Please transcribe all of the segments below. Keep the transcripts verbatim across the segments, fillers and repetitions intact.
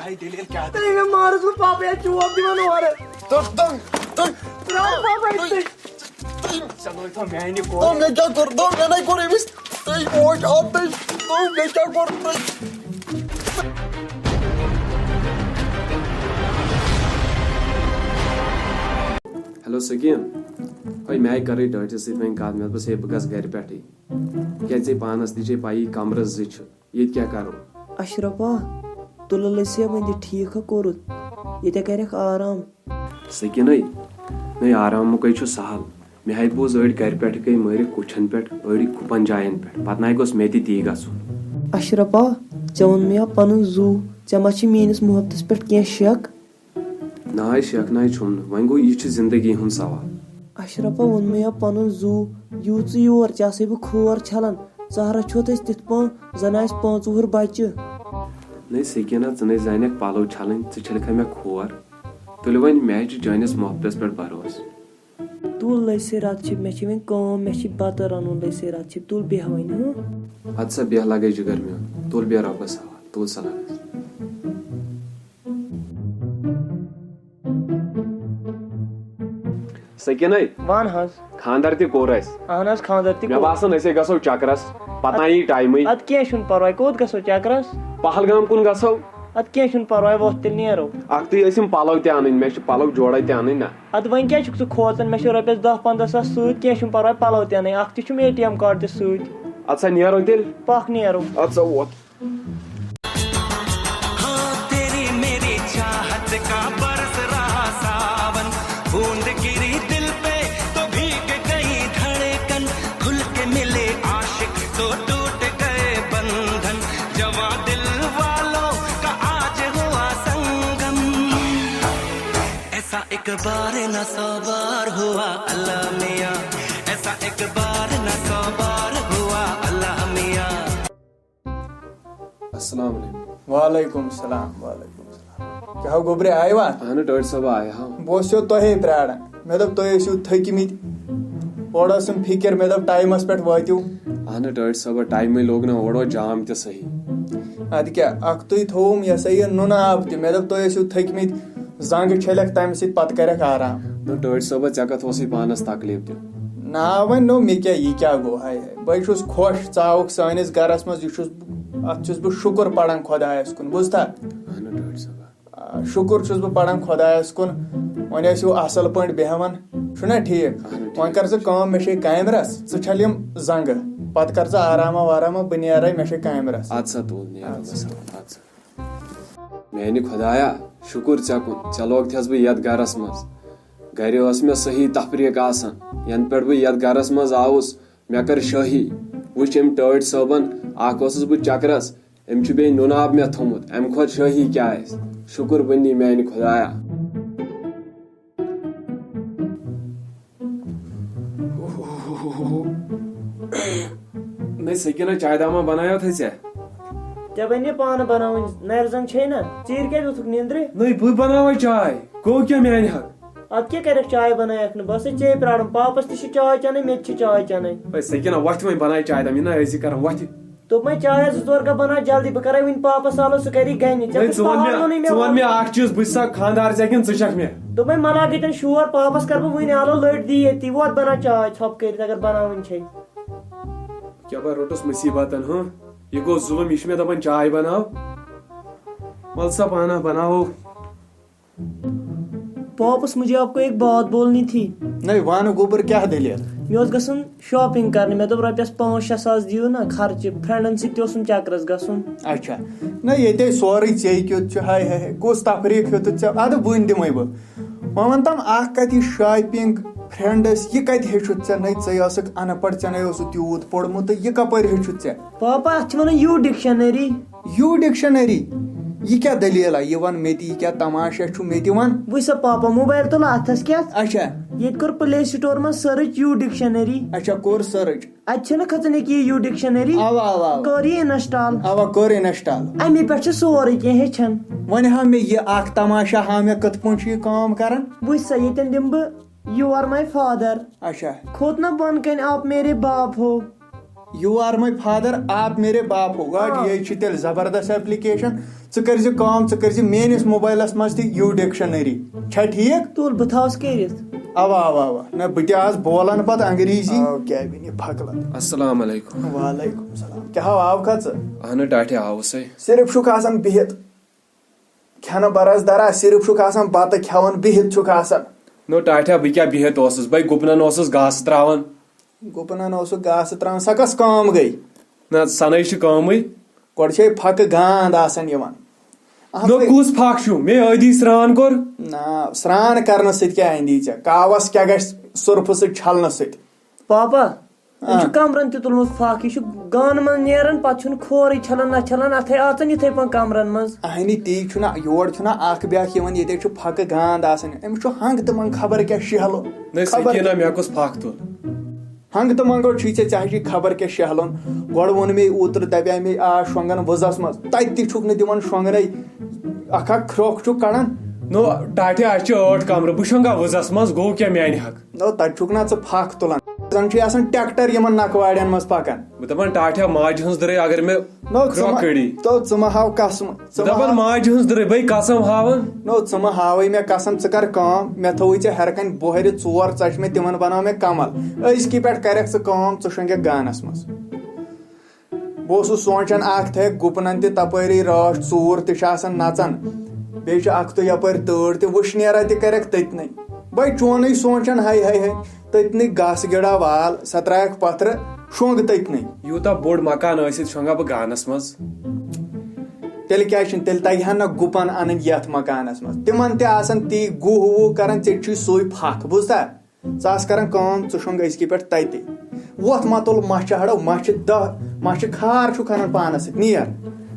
ہے دٔلیٖل کیٛاہ؟ تُہۍ مےٚ مارَس بہٕ پاپہٕ یا چوب دِوان اورٕ۔ تُہۍ، تُہۍ، تُہۍ، ترٛاو پاپہٕ اَتہِ تُہۍ۔ تُہۍ۔ ژےٚ لٲگۍ تھو میٛانہِ کورِ۔ دوٚپ مےٚ کیٛاہ کوٚر؟ دوٚپ مےٚ نَے کوٚر أمِس۔ تُہۍ اوٹ آو تُہۍ۔ دوٚپ مےٚ کیٛاہ کوٚر تُہۍ؟ ہیلو سکیٖن، ہے مےٚ آیہِ کَرٕنۍ ٹٲٹھِس سۭتۍ وۄنۍ کَتھ، مےٚ دوٚپُس ہے بہٕ گژھٕ گَرِ پٮ۪ٹھٕے، کیٛازِ ژےٚ پانَس تہِ چھے پَیی کَمرَس زٕ چھِ۔ ییٚتہِ کیٛاہ کَرو؟ اشرفا، تُلہٕ لٔسۍ وۄنۍ دِ ٹھیٖک ہا کوٚرُتھ۔ ییٚتہِ کَرٮ۪کھ آرام۔ سٔکیٖنٕے، نٔے آرامُکَے چھُ سہل۔ مےٚ ہَے بوٗز أڑۍ گَرِ پٮ۪ٹھٕ گٔے مٲرِتھ کُٹھٮ۪ن پٮ۪ٹھ، أڑۍ گُپَن جایَن پٮ۪ٹھ۔ پَتہٕ نَے گوٚژھ مےٚ تہِ تی گژھُن۔ اشرفا، ژےٚ ووٚن مےٚ پَنُن زُو، ژےٚ ما چھِ میٛٲنِس محبتَس پٮ۪ٹھ کینٛہہ شک؟ نہ، شک نہ چھُم نہٕ۔ وۄنۍ گوٚو، یہِ چھِ زندگی ہُنٛد سوال۔ اشرفا ووٚن مےٚ پنُن زُو، یوٗت ژٕ یور، ژےٚ آسے بہٕ کھور چھلان، ژٕ ہا رچھوتھ أسۍ تِتھ پٲٹھۍ، زن آسہِ پانٛژھ وُہُر بچہِ۔ نٔے سکیٖنہ، ژٕ نٔے زانکھ پلو چھلٕنۍ، ژٕ چھلکھا مےٚ کھور؟ تُلہِ وۄنۍ، مےٚ چھُ چٲنِس محبتس پٮ۪ٹھ بھروسہٕ۔ تُل لٔسۍ رتہٕ چھِ، مےٚ چھِ وۄنۍ کٲم، مےٚ چھِ بتہٕ رنُن لٔسۍ رتہٕ چھِ، تُل بیٚہہ وۄنۍ، ہٕنٛہ۔ ادٕ سا بیٚہہ لگے جگر میون، تُل بیٚہہ رۄبس حوالہٕ، تُل سلام۔ سکیٖنٕے۔ وَن حظ۔ خانٛدر تہِ کوٚر اَسہِ۔ اَہَن حظ، خانٛدر تہِ مےٚ کوٚر۔ باسان أسے گژھو چکرس، پتہٕ یی ٹایمٕے۔ اَدٕ کینٛہہ چھُنہٕ پرواے، کوٚت گژھو چکرس؟ پہلگام کُن گژھو۔ اَدٕ کینٛہہ چھُنہٕ پرواے، وۄتھ تیٚلہِ نیرو۔ اَکھتُے ٲسِم پلو تہِ اَنٕنۍ، مےٚ چھِ پلو جوڑے تہِ اَنٕنۍ نا۔ اَدٕ وۄنۍ کیٛازِ چھُکھ ژٕ کھوژان؟ مےٚ چھِ رۄپیَس دَہ پنٛداہ ساس سۭتۍ، کینٛہہ چھُنہٕ پرواے، پلو تہِ اَنٕنۍ، اَکھ تہِ چھُم اے ٹی ایم کارڈ تہِ سۭتۍ۔ اَدٕ سا نیرو تیٚلہِ۔ پکھ نیرو۔ اَدٕ سا ووت۔ ہاں، تیری میری چاہت کا برس رہا ساون، بوند گری دل پہ تو بھیگ گئی دھڑکن، کھل کے ملے عاشق تو ٹوٹ گئے بندھن، جواں دل والوں کا آج ہوا سنگم۔ ایسا ایک بار نہ سو بار ہوا اللہ میاں، ایسا ایک بار نہ سو بار ہوا اللہ میاں۔ السلام علیکم۔ وعلیکم السلام، وعلیکم السلام۔ کیٛاہ ہو گوٚبرِ، آیوا؟ اہن ٹٲٹھۍ صٲب، آے ہا۔ بہٕ اوسُس تۄہے پرٛاران۔ مےٚ دوٚپ، تُہۍ ٲسِو تھٔکۍمٕتۍ۔ اورٕ ٲسٕم فِکِر، مےٚ دوٚپ، ٹایمَس پٮ۪ٹھ وٲتِو۔ اہن ٹٲٹھۍ صٲب، ٹایمٕے لوٚگ نہ، اورٕ اوس جام تہِ صحیح۔ اَدٕ کیٛاہ، اَکھتُے تھووُم، یہِ ہسا یہِ نُنہٕ آب تہِ۔ مےٚ دوٚپ، تُہۍ ٲسِو تھٔکۍمٕتۍ، زنٛگ چھٔلٮ۪کھ، تَمہِ سۭتۍ پَتہٕ کَرٮ۪کھ آرام۔ نہ ٹٲٹھۍ صٲبہ، ژےٚ کَتھ اوسُے پانَس تکلیٖف دیُن؟ نا، وۄنۍ نوٚو مےٚ کیٛاہ، یہِ کیٛاہ گوٚو؟ ہاے ہاے، بہٕ چھُس خۄش، ژٕ آوُکھ سٲنِس گَرَس منٛز، یہِ چھُس بہٕ، اَتھ چھُس بہٕ شُکُر پَران خۄدایَس کُن، بوٗزتھا؟ اہن ٹٲٹھۍ صٲبہ۔ آ، شُکُر چھُس بہٕ پَران خۄدایَس کُن، وۄنۍ ٲسِو اَصٕل پٲٹھۍ بیٚہوان، چھُنہ ٹھیٖک؟ اہن ٹھیٖک۔ وۄنۍ کَر ژٕ کٲم، مےٚ چھے کامہِ رَژھ، ژٕ چھَل یِم زنٛگہٕ، پَتہٕ کَر ژٕ آرامہ وارامہ، بہٕ نیرَے، مےٚ چھے کامہِ رَژھ۔ اَدٕ سا تُل، نیر اَدٕ سا۔ رۄبَس حوالہٕ، اَدٕ سا۔ میانہِ خۄدایا، شُکُر ژےٚ کُن، ژےٚ لوگتھس بہٕ یتھ گرس منٛز۔ گرِ ٲس مےٚ صحیح تفریٖق آسان۔ ینہٕ پٮ۪ٹھ بہٕ یتھ گرس منٛز آوُس، مےٚ کٔر شٲہی۔ وٕچھ أمۍ ٹٲٹھۍ صٲبن، اکھ اوسُس بہٕ چکرس، أمۍ چھُ بیٚیہِ نُنہٕ آب مےٚ تھوٚمُت، امہِ کھۄتہٕ شٲہی کیٛاہ آسہِ؟ شُکُر بنی میانہِ خۄدایا۔ نٔے سکیٖنہ، چاے دامہ بنایو تھے ژےٚ؟ ژےٚ بنے پانہٕ بناوٕنۍ، نرِ زنگ چھے نا؟ ژیٖرۍ کیازِ ووٚتھُکھ نیندرِ؟ نٔے بہٕ بناوے چاے، گوٚو کیٛاہ میانہِ حق؟ ادٕ کیٛاہ کرکھ چاے بنٲیکھ نہٕ؟ بس ژے پرارُن، پاپس تہِ چھِ چاے چٮ۪نٕے، مےٚ تہِ چھِ چاے چٮ۪نٕے۔ ہے سکیٖنہ، وۄتھ وۄنۍ بناے چاے دام، یہِ نہ ٲسی کران، وۄتھ۔ دوٚپمَے، چایَس زٕ ژور کپ بَناو جلدی، بہٕ کَرَے وٕنہِ پاپَس آلو، سُہ کَری گَنہِ۔ ژےٚ ہے، کُس ژٕ وَن پاوَر مےٚ، ووٚنُے مےٚ ژٕ وَن وَن؟ مےٚ اَکھ چیٖز، بہٕ چھُسا خانٛدار ژےٚ کِنہٕ ژٕ چھَکھ مےٚ؟ دوٚپمَے، مَلاگے تَن شور، پاپَس کَرٕ بہٕ وٕنہِ آلو، لٔٹۍ دی ییٚتی، ووت بَناو چاے ژھۄپہٕ کٔرِتھ اگر بَناوٕنۍ چھے۔ کیٛاہ بہٕ روٚٹُس مُصیٖبتَن، ہہ؟ یہِ گوٚو ظُلُم، یہِ چھُ مےٚ دَپان چاے بَناو۔ وَل سا پانہ بَناوو۔ پاپس، مجھے آپ کو ایک بات بولنی تھی۔ نٔے وَن گوٚبُر، کیٛاہ دٔلیٖل؟ مےٚ اوس گژھُن shopping کرنہِ، مےٚ دوٚپ رۄپیَس پانٛژھ شےٚ ساس دِیِو نا خرچہِ، friendن سۭتۍ تہِ اوسُم چکرس گژھُن۔ اچھا، نہ ییٚتے سورُے ژےٚ کیُتھ چھُ، ہاے ہاے ہاے، کُس تفریٖق ہیوٚتُتھ ژےٚ؟ اَدٕ وٕنۍ دِمَے بہٕ۔ وۄنۍ وَن تَم اَکھ کَتھ، یہِ shopping، friends، یہِ کَتہِ ہیوٚچھُتھ ژےٚ؟ نٔے ژٕے ٲسٕکھ اَن پَڑھ، ژےٚ نَے اوسُتھ تیوٗت پوٚرمُت تہٕ یہِ کَپٲرۍ ہیوٚچھُتھ ژےٚ؟ پاپا، اَتھ چھِ وَنان You Dictionary۔ You Dictionary؟ یہِ کیٛاہ دٔلیٖل آ؟ یہِ وَن مےٚ تہِ، یہِ کیٛاہ تماشا چھُ مےٚ تہِ وَن؟ وٕچھ سا پاپا، موبایل تُل اَتھَس کٮ۪تھ۔ اچھا۔ ییٚتہِ کوٚر Play Store منٛز search You Dictionary۔ اچھا، کوٚر search۔ اَتہِ چھِنہٕ کھٔژان ییٚکیٛاہ یہِ You Dictionary۔ اوا، اوا، اوا۔ کٔر یہِ install۔ اوا، کوٚر install۔ اَمی پٮ۪ٹھ چھِ سورُے کینٛہہ ہیٚچھان۔ وۄنۍ ہاو مےٚ یہِ اَکھ تماشا، ہاو مےٚ کِتھ پٲٹھۍ چھُ یہِ کٲم کَران؟ وٕچھ سا، ییٚتٮ۪ن دِمہٕ بہٕ You are my father۔ اچھا۔ کھوٚت نہ بۄن کَنہِ آپ میرے باپ ہو۔ You are my father, آپ میرے باپ ہو۔ واٹ، یے چھِ تیٚلہِ زبردست ایپلیکیشن۔ ژٕ کٔرۍ زِ کٲم، ژٕ کٔرۍ زِ میٲنِس موبایلس منٛز تہِ یوٗ ڈکشنری۔ چھا ٹھیٖک؟ تُل، بہٕ تھاوَس کٔرِتھ۔ اوا، اوا، اوا۔ نہ، بہٕ تہِ آس بولان پتہٕ انگریزی۔ آو کیبنہِ پھکلت۔ السلام علیکم۔ وعلیکم السلام۔ کیٛاہ ہو، آو کھا ژٕ؟ اہن ٹاٹھے آوُسے۔ صرف چھُکھ آسان بِہِتھ۔ کھٮ۪نہٕ برس درا، صرف چھُکھ آسان بتہٕ کھٮ۪وان، بِہِتھ چھُکھ آسان۔ نو ٹاٹھیا، بہٕ کیٛاہ بِہِتھ اوسُس؟ بے گُپنن اوسُس گاسہٕ تراوان۔ گُپنن اوسُکھ گاسہٕ تراوان، سۄ کۄس کٲم گٔے؟ نہ، سۄ نَے چھِ کٲمٕے۔ گۄڈٕ چھے پھکہٕ گانٛد آسان یِوان۔ اہن نو سا۔ کُس پھکھ چھُ؟ مے ٲدی سرٛان کوٚر۔ نہ، سرٛان کرنہٕ سۭتۍ کیٛاہ اندی ژےٚ؟ کاوس کیٛاہ گژھِ سرفہٕ سۭتۍ چھلنہٕ سۭتۍ؟ پاپا، أمۍ چھُ آ۔ کمرن تہِ تُلمُت پھکھ، یہِ چھُ گانہٕ منٛز نیران، پتہٕ چھُنہٕ کھورٕے چھلان، نہ چھلان، اتھے اژان یِتھے پٲٹھۍ کمرن منٛز۔ اہنی، تی چھُنہ، یور چھُنہ اکھ بیاکھ یِوان، ییٚتہِ چھُ پھکہٕ گانٛد آسان، أمِس چھُ ہنٛگ تہٕ منٛگ خبر کیٛاہ شیہلو۔ نہ، خبر سکیٖنہ، مےٚ کُس پھکھ تُل؟ ہنٛگ تہٕ منٛگو چھُے ژےٚ، ژےٚ چھُے خبر کیٛاہ شیہلُن۔ گۄڈٕ ووٚن مےٚ اوترٕ، دپیٛاے مےٚ آ شۄنٛگن وُزس منٛز، تتہِ تہِ چھُکھ نہٕ دِوان شۄنٛگنے۔ اکھ اکھ کھرٛۄکھ چھُکھ کڑان۔ نو ٹاٹھے، اسہِ چھِ ٲٹھ کمرٕ، بہٕ شۄنٛگا وُزس منٛز، گوٚو کیٛاہ میانہِ حق؟ نو، تتہِ چھُکھ نا ژٕ پھکھ تُلان۔ زن چھُے آسان ٹریکٹر یِمن نکوارٮ۪ن منٛز پکان۔ بہٕ دپان، ٹاٹھیا، ماجہِ ہٕنٛز دٕرے اگر مےٚ نو، ژٕ کھرٛۄکھ ما-، کٔڑی۔ تو ژٕ ما ہاو قسم، ژٕ بہٕ ما دپان، ہاو۔ ماجہِ ہٕنٛز دٕرے، بے قسم ہاوان۔ نو، ژٕ ما ہاوے مےٚ قسم، ژٕ کر کٲم، مےٚ تھووُے ژےٚ ہیرٕ کنہِ بۄہرِ ژور ژچہِ مےٚ، تِمن بناو مےٚ کمل۔ أزکی پٮ۪ٹھ کرکھ ژٕ کٲم، ژٕ شۄنٛگکھ گانس منٛز۔ بہٕ اوسُس سونٛچان، اکھ تھایَکھ گُپنَن تہِ تَپٲری رٲچھ، ژوٗر تہِ چھِ آسان نَژان، بیٚیہِ چھِ اَکھتُے یَپٲرۍ تۭر تہِ، وٕشنیرا تہِ کَرٮ۪کھ تٔتنٕے۔ بَے، چونُے سونٛچان، ہَے، ہَے، ہَے، تٔتنٕے گاسہٕ گِڑا وال، سۄ ترٛایَکھ پَتھرٕ، شۄنٛگ تٔتنٕے۔ یوٗتاہ بوٚڑ مکان ٲسِتھ شۄنٛگا بہٕ گانَس منٛز؟ تیٚلہِ کیٛازِ چھِنہٕ؟ تیٚلہِ تَگہِ ہا نہ گُپَن اَنٕنۍ یَتھ مکانَس منٛز؟ تِمَن تہِ آسان تی گُہہ وُہ کَران، ژےٚ تہِ چھُے سُے پھَکھ، بوٗزتھا؟ ژٕ آس کران کٲم، ژٕ شۄنٛگ أزکہِ پٮ۪ٹھ تَتہِ۔ وۄتھ مَتُل مَچھِ ہَڑو، مَچھِ دَہ، مَچھِ کھار چھُکھ اَنان پانَس سۭتۍ، نیر،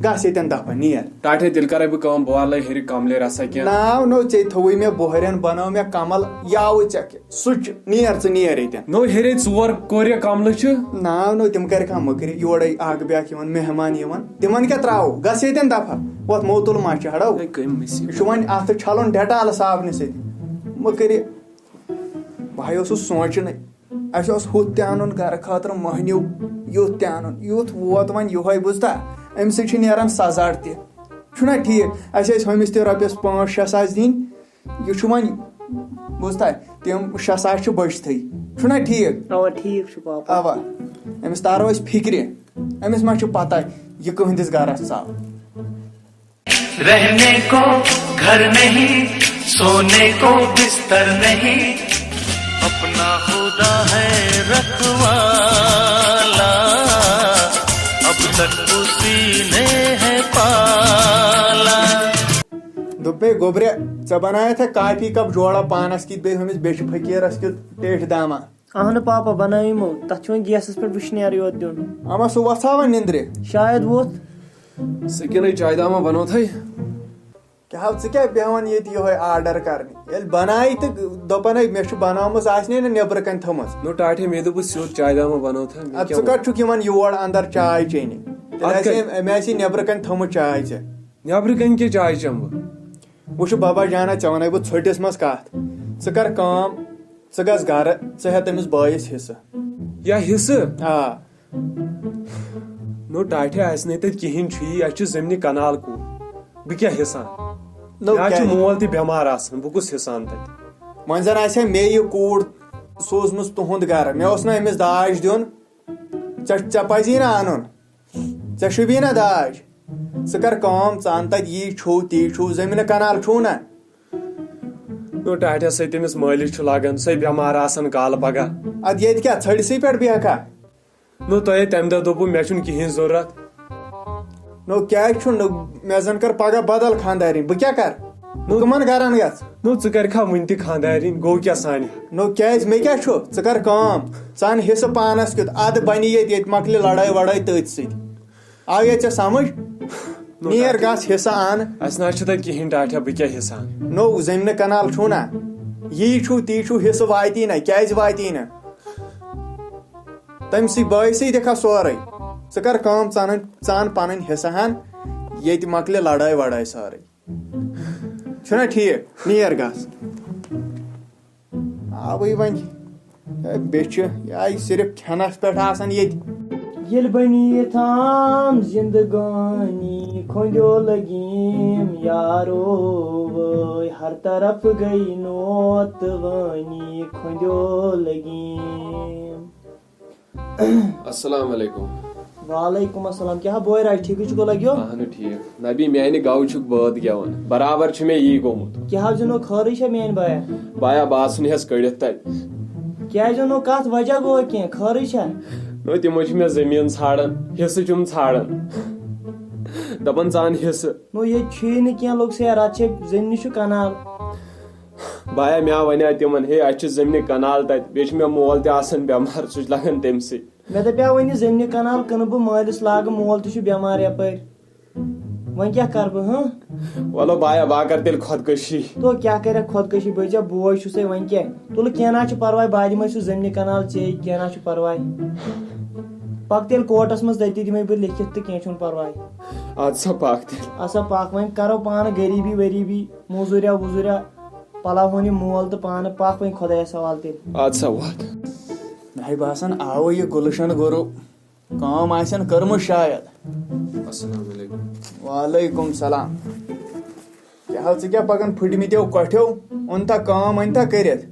گژھ ییٚتٮ۪ن دَفعہ، نیر۔ ٹاٹھے، تیٚلہِ کَرَے بہٕ کٲم، بہٕ والَے ہیٚرِ کَملہِ رَژھا کینٛہہ۔ ناو نو ژےٚ تھوٚوُے مےٚ بۄہرٮ۪ن، بَنٲو مےٚ کَمَل، یاوٕ ژےٚ کیٛاہ؟ سُچ، نیر ژٕ، نیر ییٚتٮ۪ن۔ نو ہیٚرے ژور کورِ کَملہٕ چھِ۔ ناو نو تِم کَرِ کانٛہہ مٔکرِ، یورَے اَکھ بیٛاکھ یِوان، مہمان یِوان، تِمَن کیٛاہ ترٛاوو؟ گژھ ییٚتٮ۪ن دَفعہ، وۄتھ موتُل مَچھِ ہَڑو۔ ہے، کٔمۍ مٔسۍ؟ یہِ چھُ وۄنۍ اَتھٕ چھَلُن ڈٮ۪ٹالہٕ صابنہِ سۭتۍ۔ مٔکرِ۔ بہٕ ہَے اوسُس سونٛچنٕے، اَسہِ اوس ہُتھ تہِ اَنُن گَرٕ خٲطرٕ مۄہنیوٗ، یُتھ تہِ اَنُن، یُتھ ووت وۄنۍ یِہوٚے، بوٗزتھا؟ اَمہِ سۭتۍ چھِ نیران سَزَر تہِ۔ چھُنہ ٹھیٖک؟ اَسہِ ٲسۍ ہُمِس تہِ رۄپیَس پانٛژھ شےٚ ساس دِنۍ، یہِ چھُ وۄنۍ، بوٗزتھا؟ تِم شےٚ ساس چھِ بٔچتھٕے۔ چھُنہ ٹھیٖک؟ اَوا، ٹھیٖک چھُ، پاپا۔ اَوا، أمِس تارو أسۍ فِکرِ، أمِس ما چھِ پَتہ یہِ کٕہٕنٛدِس گَرَس ژاو؟ रहने को घर नहीं, सोने को बिस्तर नहीं, अपना खुदा है रखवाला, अब तक उसी ने है पाला। دوٚپمَے، گوٚبرِ، ژےٚ بنایتھا کافی کپ جوڑا پانس کِتۍ، بیٚیہِ ہُمِس بیٚچھِ فقیٖرس کیُتھ ٹیٹھۍ داما؟ اہنہٕ پاپا، بنٲوِمو۔ تتھ چھُ وۄنۍ گیسس پٮ۪ٹھ وٕشنیر یوت دیُن۔ اما سُہ وۄژھاوان نِندرِ؟ شاید ووٚتھ۔ سکیٖنٕے چاے داما بنوتھے؟ کیٛاہ ہو، ژٕ کیٛاہ بیٚہوان ییٚتہِ یِہوٚے آرڈر کرنہِ؟ ییٚلہِ بنایہِ تہٕ دپان ہے مےٚ چھُ بنٲومٕژ، آسہِ نے نہٕ نیٚبرٕ کنہِ تھٲومٕژ۔ نو ٹاٹھے، مےٚ دوٚپُس سیوٚد چاے داما بنوتھے، مےٚ اَدٕ کیٛاہ ژٕ ووٚن؟ کتھ چھُکھ یِوان یور اندر چاے چیٚنہِ؟ تیٚلہِ اَدٕ آسہِ کتہِ؟ أمۍ، أمۍ آسہِ یہِ نیٚبرٕ کنہِ تھٲومٕژ چاے ژےٚ۔ نیٚبرٕ کنہِ کیٛاہ چاے چٮ۪مہٕ بہٕ؟ وٕچھ ببا جانا، ژےٚ ونَے بہٕ ژھٔٹِس منٛز کتھ۔ ژٕ کر کٲم، ژٕ گژھ گرٕ، ژٕ ہےٚ تٔمِس بٲیِس حصہٕ۔ یا حصہٕ؟ آ۔ نو ٹاٹھے، آسہِ نہٕ تتہِ کِہینۍ چھُ یی، اسہِ چھُ زٔمینہِ کنال کُل۔ بہٕ کیٛاہ حصہٕ انہٕ؟ نو مےٚ حظ چھُ کیٛازِ؟ مول تہِ بٮ۪مار آسان، بہٕ کُس حصہٕ انہٕ تتہِ؟ وۄنۍ زن آسہِ ہا مےٚ یہِ کوٗر سوٗزمٕژ تُہُنٛد گرٕ، مےٚ اوس نہ أمِس داج دیُن؟ ژےٚ، ژےٚ پزی نہ انُن، ژےٚ شوٗبی نہ داج۔ ژٕ کر کٲم، ژٕ ان تتہِ یی چھُو تی چھُو، زٔمیٖنہٕ کنال چھُو نہ؟ نو ٹاٹھے، سۭتۍ تٔمِس مٲلِس چھُ لگان، سُے بٮ۪مار آسان کالہٕ پگاہ۔ ادٕ ییٚتہِ کیٛاہ، ژھٔٹسٕے پٮ۪ٹھ بیٚہکھا؟ نو تۄہے تمہِ دۄہ دوٚپوٕ مےٚ چھُنہٕ کِہیٖنۍ ضروٗرت۔ نو کیٛازِ چھُنہٕ؟ مےٚ زن کٔر پگاہ بدل خانٛدارِنۍ، بہٕ کیٛاہ کرٕ؟ نو کٕمن گرن گژھٕ؟ نو ژٕ کرکھا وُنہِ تہِ خانٛدارِنۍ، گوٚو کیٛاہ سانہِ؟ نو کیٛازِ، مےٚ کیٛاہ چھُ؟ ژٕ کر کٲم، ژٕ ان حصہٕ پانس کیُتھ، ادٕ بنہِ ییٚتہِ، ییٚتہِ مۄکلہِ لڑٲے وڑٲے تٔتھۍ سۭتۍ۔ آو ییٚتہِ ژےٚ سمجھ؟ نو نیر ٹاٹھے۔ گژھ حصہٕ ان۔ اسہِ نہ حظ چھُ تتہِ کِہیٖنۍ ٹاٹھے، بہٕ کیٛاہ حصہٕ انہٕ؟ نو زٔمیٖنہٕ کنال چھُو نا، یی چھُو تی چھُو، حصہٕ واتی نہ، کیٛازِ واتی نہٕ؟ تٔمۍ سٕے بٲے سٕے دِکھا سورُے۔ ژٕ کر کٲم، ژٕ اَنُن، ژٕ اَن پنٕنۍ حصہٕ ہن، ییٚتہِ مۄکلہِ لڑٲے وڑٲے سٲرٕے۔ چھُنہ ٹھیٖک؟ نیر گژھ۔ آوٕے وۄنۍ۔ ہے، بیٚیہِ چھِ یہِ آیہِ صرف کھٮ۪نس پٮ۪ٹھ آسان ییٚتہِ۔ ییٚلہِ بٔنِتھ آم زِندگٲنی، کھۄنٛدیو لٔگیٖم یارو وٲے، ہر طرف گٔے نوتوٲنی، کھۄنٛدیو لٔگیٖم۔ السلام علیکم۔ وعلیکم السلام۔ کیٛاہ بوے راج، ٹھیٖکٕے چھُکھا لگیو؟ اہنُو ٹھیٖک۔ نبی، میانہِ گاوٕ چھُکھ بٲتھ گٮ۪وان، برابر چھُ مےٚ یی گوٚمُت۔ کیٛاہ حظ اوٚنو، خٲرٕے چھا میانہِ بایا؟ بایا، باسُن ہٮ۪س کٔڑِتھ تَتہِ۔ کیٛازِ اوٚنو، کتھ وجہ گوٚو کینٛہہ، خٲرٕے چھا؟ نو، تِمو چھِ مےٚ زٔمیٖن ژھانڈان، حصہٕ چھُم ژھانڈان۔ دپان، "ژٕ اَن حصہٕ۔" نو، ییٚتہِ چھُے نہٕ کینٛہہ، لوٚگ سا راتھ چھے زٔمیٖنہِ چھُ کنال۔ بایا، مےٚ وَنیٛاو تِمن، "ہے، اَسہِ چھِ زٔمیٖنہِ کنال تَتہِ، بیٚیہِ چھُ مےٚ مول تہِ آسان بٮ۪مار، سُہ چھُ لگان تٔمۍ سٕے۔" مےٚ دَپیٛاو، وۄنۍ یہِ زٔمیٖنہِ کنال کٕنہٕ بہٕ، مٲلِس لاگہٕ، مول تہِ چھُ بٮ۪مار یَپٲرۍ۔ وۄنۍ کیٛاہ کَرٕ بہٕ، ہٕنٛہ؟ وَلہٕ بایا، بہٕ ہا کَرٕ تیٚلہِ خۄدکٔشی۔ تو کیٛاہ کَرٮ۪کھ خۄدکٔشی؟ بہٕ ژےٚ بوے چھُسَے، وۄنۍ کیٛاہ؟ تُلہٕ، کینٛہہ نہ چھُ پَرواے، بہٕ ہا دِمَے سُہ زٔمیٖنہِ کنال ژےٚ، کینٛہہ نہ چھُ پَرواے۔ پَکھ تیٚلہِ کوٹَس منٛز، تٔتی دِمَے بہٕ لیکھِتھ تہٕ کینٛہہ چھُنہٕ پَرواے۔ اَدٕ سا پَکھ تیٚلہِ۔ اَسا پَکھ، وۄنۍ کَرو پانہٕ غریٖبی ؤریٖبی، موٚزوٗریا وُزوٗریا، پَلاوہون یہِ مول تہٕ پانہٕ، پَکھ وۄنۍ خۄدایَس حوالہٕ تیٚلہِ۔ اَدٕ سا وَتھ۔ مےٚ باسان آوُے یہِ گُلشن گُروٗ۔ کٲم آسن کٔرمٕژ شاید۔ السلام علیکم۔ وعلیکم سلام۔ کیٛاہ حال، ژٕ کیٛاہ پکان پھٕٹمٕتیو کۄٹھیو؟ اوٚنتھا کٲم أنتھا کٔرِتھ؟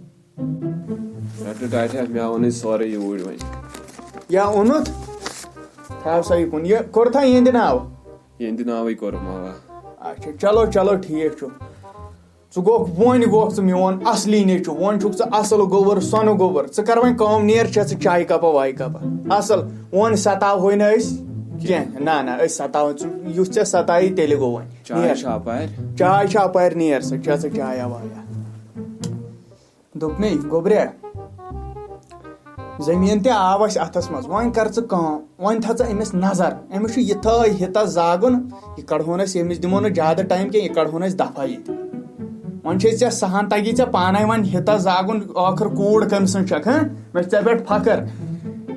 رٹہٕ ٹاٹھیا، مےٚ اوٚنُے سورُے یوٗرۍ وۄنۍ۔ یا اوٚنُتھ؟ تھاو سا یہِ کُن۔ یہِ کوٚرتھا یِہنٛدِ ناو؟ یِہنٛدِ ناوٕے کوٚرُم، اوا۔ اچھا، چلو، چلو، ٹھیٖک چھُ۔ ژٕ گوکھ، وۄنۍ گوکھ ژٕ میون اصلی نیٚچُو، وۄنۍ چھُکھ ژٕ اصل گوٚبُر، سۄنہٕ گوٚبُر۔ ژٕ کر وۄنۍ کٲم، نیر، چےٚ ژٕ چایہِ کپا وایہِ کپا۔ اصل، وۄنۍ ستاوہوے نہٕ أسۍ کینٛہہ۔ نہ، نہ، أسۍ ستاوو، ژٕ یُتھ ژےٚ ستایی تیٚلہِ گوٚو وۄنۍ۔ چاے نیر۔ چھا اپارِ؟ چاے چھا اپارِ، نیر سا، چےٚ ژٕ چایا وایا۔ دوٚپمَے، گوٚبریا، زٔمیٖن تہِ آو اَسہِ اَتھَس منٛز، وۄنۍ کر ژٕ کٲم، وۄنۍ تھاو ژٕ أمِس نظر، أمِس چھُ یِتھٲے ہِتَس زاگُن، یہِ کڑہون أسۍ، أمِس دِمو نہٕ زیادٕ ٹایم کینٛہہ، یہِ کڑہون أسۍ دفعہ ییٚتہِ۔ وۄنۍ چھے ژےٚ سہن، تگی ژےٚ پانے وۄنۍ ہِتَس زاگُن، ٲخٕر کوٗر کٔمۍ سٕنٛز چھکھ، ہاں؟ مےٚ چھُ ژےٚ پٮ۪ٹھ فخر۔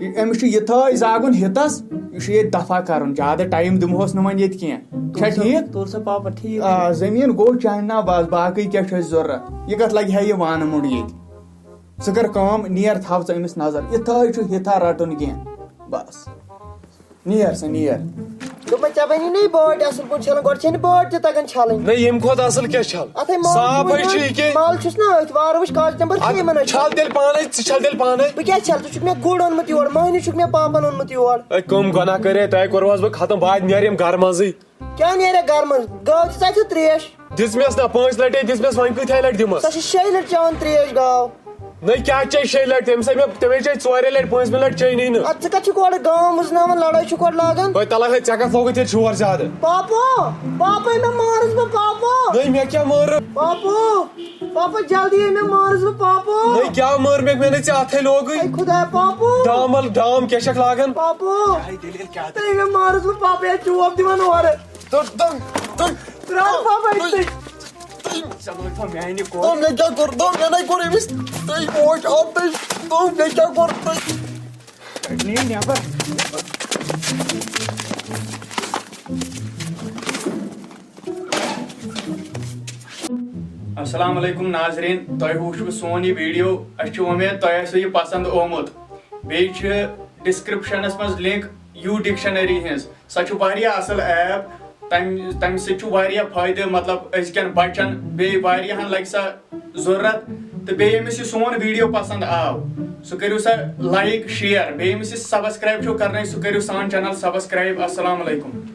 یہِ، أمِس چھُ یِتھٲے زاگُن ہِتَس، یہِ چھُ ییٚتہِ دفعہ کرُن، زیادٕ ٹایم دِمہوس نہٕ وۄنۍ ییٚتہِ کینٛہہ۔ چھا ٹھیٖک؟ تُل سا پاپا، ٹھیٖک۔ آ، زٔمیٖن گوٚو چانہِ ناو، بس، باقٕے کیٛاہ چھُ اَسہِ ضروٗرت؟ یہِ کتھ لگہِ ہا یہِ وانہٕ مُنٛڈ ییٚتہِ؟ ژٕ کر کٲم، نیر، تھاو ژٕ أمِس نظر، یِتھٲے چھُ ہِتھا رٹُن کینٛہہ، بس۔ نیر سا، نیر۔ دوٚپمَے، ژےٚ بَنی نہٕ یہِ بٲٹۍ اَصٕل پٲٹھۍ چھَلٕنۍ، گۄڈٕ چھے نہٕ بٲٹۍ تہِ تَگان چھَلٕنۍ۔ نہ، ییٚمہِ کھۄتہٕ اَصٕل کیٛاہ چھَلہٕ؟ اَتھَے مال صافَے چھُے چھُ یہِ کینٛہہ۔ مَل چھُس نہ أتھۍ، وارٕ وٕچھ کاغذ نمبر چھُے یِمَن اَتہِ۔ چھَل تیٚلہِ پانَے، ژٕ چھَل تیٚلہِ پانَے۔ بہٕ کیٛاہ چھَلہٕ؟ ژٕ چھُکھ مےٚ گُر اوٚنمُت یور، مٔہنِو چھُکھ مےٚ پاپَن اوٚنمُت یور۔ ہے، کٕم گۄناہ کَرے تۄہہِ، کوٚروٕ حظ بہٕ ختم، بہٕ اَتہِ نیرٕ یِم گَرٕ منٛزٕے۔ کیٛاہ نیرِ گرٕ منٛز؟ گٲو تہِ ژَٹہِ ترٛیش۔ دِژمَس نا پانٛژِ لَٹہِ، دِژمَس، وۄنۍ کۭتیٛاہ لَٹہِ دِمَس؟ سۄ چھِ شیٚیہِ لَٹہِ چٮ۪وان ترٛیش گاو۔ نہ، کیٛاہ چے شیٚیہِ لَٹہِ؟ تٔمِس ہے مےٚ، تٔمۍ ہے چے ژورے لَٹہِ، پٲنٛژمہِ لَٹہِ چے نٕے نہٕ۔ اَدٕ ژٕ کَتھ چھُکھ اورٕ گام وٕزناوان، لڑٲے چھُکھ اورٕ لاگان؟ ہے تَلہ ہے، ژےٚ کَتھ لوگُے تیٚلہِ شور زیادٕ؟ پاپو، پاپو، مےٚ مارُس بہٕ پاپو۔ نہ، مےٚ کیٛاہ مارٕ؟ پاپو، پاپو، جلدی ہے مےٚ مارُس بہٕ پاپو۔ نہ، کیٛاہ مٲر مےٚ؟ مےٚ نَے ژےٚ اَتھَے لوگُے۔ ہے خۄدایا پاپو۔ ڈامل ڈام کیٛاہ چھَکھ لاگان؟ پاپو۔ ہے دٔلیٖل کیٛاہ؟ تہٕ مےٚ مارُس بہٕ پاپہٕ، ہے چوب دِوان اورٕ۔ تہٕ، تہٕ، تہٕ، ترٛاو پاپہٕ، ہے تہٕ، تہٕ۔ ژےٚ لوگ تھا میٛانہِ کورِ؟ تہٕ مےٚ کیٛاہ کوٚر؟ تہٕ مےٚ نَے کوٚر أمِس۔ تہٕ اوش آو تہٕ، تہٕ مےٚ کیٛاہ کوٚر؟ تہٕ نیر نٮ۪بر۔ السلام علیکم ناظرین، تۄہہِ وٕچھوٕ سون یہِ ویٖڈیو، اَسہِ چھِ اُمید تۄہہِ آسِوٕ یہِ پسنٛد آمُت۔ بیٚیہِ چھِ ڈسکرپشنس منٛز لِنک یوٗ ڈکشنری ہٕنٛز، سۄ چھِ واریاہ اصل ایپ، تمہِ تمہِ سۭتۍ چھُ واریاہ فٲیدٕ، مطلب أزکٮ۪ن بچن، بیٚیہِ واریاہن لگہِ سۄ ضروٗرت۔ تہٕ بیٚیہِ ییٚمِس یہِ سون ویٖڈیو پسنٛد آو، سُہ کٔرِو سا لایک، شیئر، بیٚیہِ ییٚمِس یہِ سبسکرایب چھُو کرنٕے، سُہ کٔرِو سون چینل سبسکرایب۔ السلام علیکم۔